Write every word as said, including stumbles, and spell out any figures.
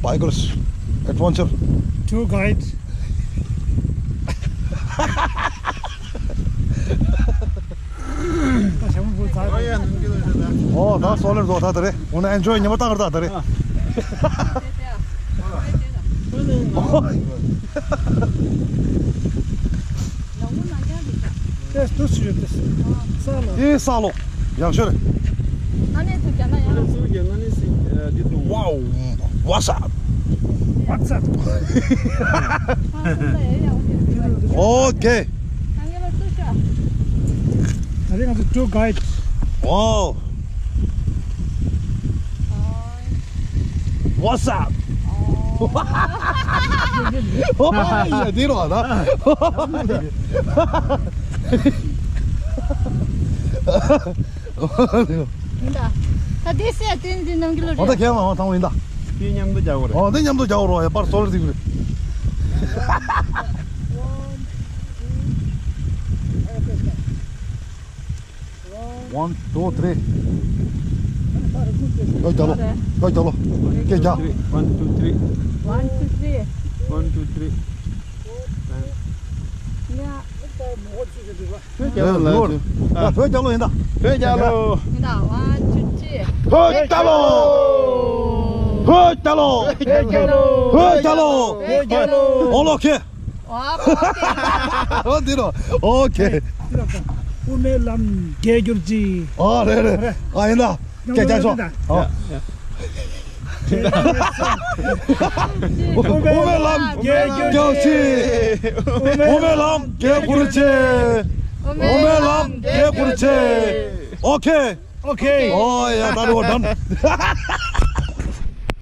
Tigers Adventure Tour Guide. ཨོ་ད་སོ་ལེར་བཟོ་ད་ད་རེད། འོ་ན་ཨེན་ཇོའི་ཉི་མ་བཏང་ར་ད་ད་རེད། Yes, this is this. Salo. ཨེ་ས་ལོ། ཡག་ཤོས་རེད། ང་ནས་ཐུག་ཀྱང་ན་ཡང་། Wow, what's up? What's up? Okay. ང་ཚོ་tour guide. Wow. What's up? ཡ་འདི་རོ་ད། ཡིན་ད། ད་དེ་སེ་དེ་འདི་ནང་གི་ལོ་ཨོ་ད་རེད། ཁྱེད་མ་མ་ཐང་ཡིན་ད། དེ་མཉམ་དུ་རྒྱག་དགོས་རེད། ཨོ་དེ་མཉམ་དུ་རྒྱག་དགོས་རོ། ཡ་པར་སོལ་ཟིག་རེད། One, two, three. ཡོད་རྒྱ་ལོ། ཡོད་རྒྱ་ལོ། སྐད་རྒྱ། One, two, three. One, two, three. One, two, three. བོད་རྒྱ་ལོ་ལ། ཡ་བོད་རྒྱ་ལོ་ཡིན་ད། བོད་རྒྱ་ལོ། ཡིན་ད། One, two, three. བོད་རྒྱ་ལོ། བོད་རྒྱ་ལོ། བོད་རྒྱ་ལོ། བོད་རྒྱ་ལོ། བོད་རྒྱ་ལོ། ཨོ་ལོ་ཁེ། ཨོ་འདི་རོ། ཨོ་ཁེ། དབུ་མའི་ལམ་རྒྱས་གྱུར་ཅིག་ཨོ་རེད་རེད། ཨ་ཡིན་ད། སྐད་རྒྱག་ཤོག་ཨོ། དབུ་མའི་ལམ་རྒྱས་གྱུར་ཅིག་དབུ་མའི་ལམ་རྒྱས་གྱུར་ཅིག་དབུ་མའི་ལམ་རྒྱས་གྱུར་ཅིག་ཨོ་ཁེ། ཨོ་ཁེ། ཨོ་ཡ་ད་རེད་འོ་ཌན།